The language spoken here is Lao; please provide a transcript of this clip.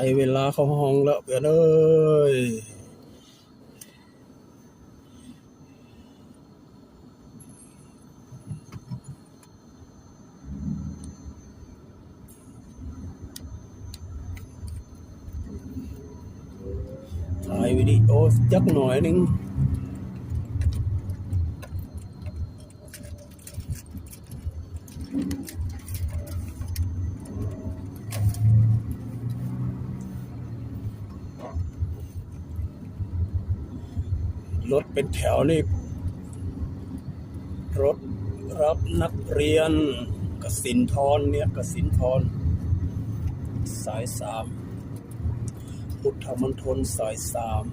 ໃກ້ເວລາເຂົ້າຫ້ອງແລ້ວເພື່ອນເອີຍ. ຖ່າຍວິດີໂອຈັກໜ້ອຍໜຶ່ງ. ລົດເປັນແຖວນີ້ ລົດຮັບນັກຮຽນກະສິນທອນເນຍ ກະສິນທອນ ສາຍສາມ ພຸດທະມົນທົນສາຍສາມ.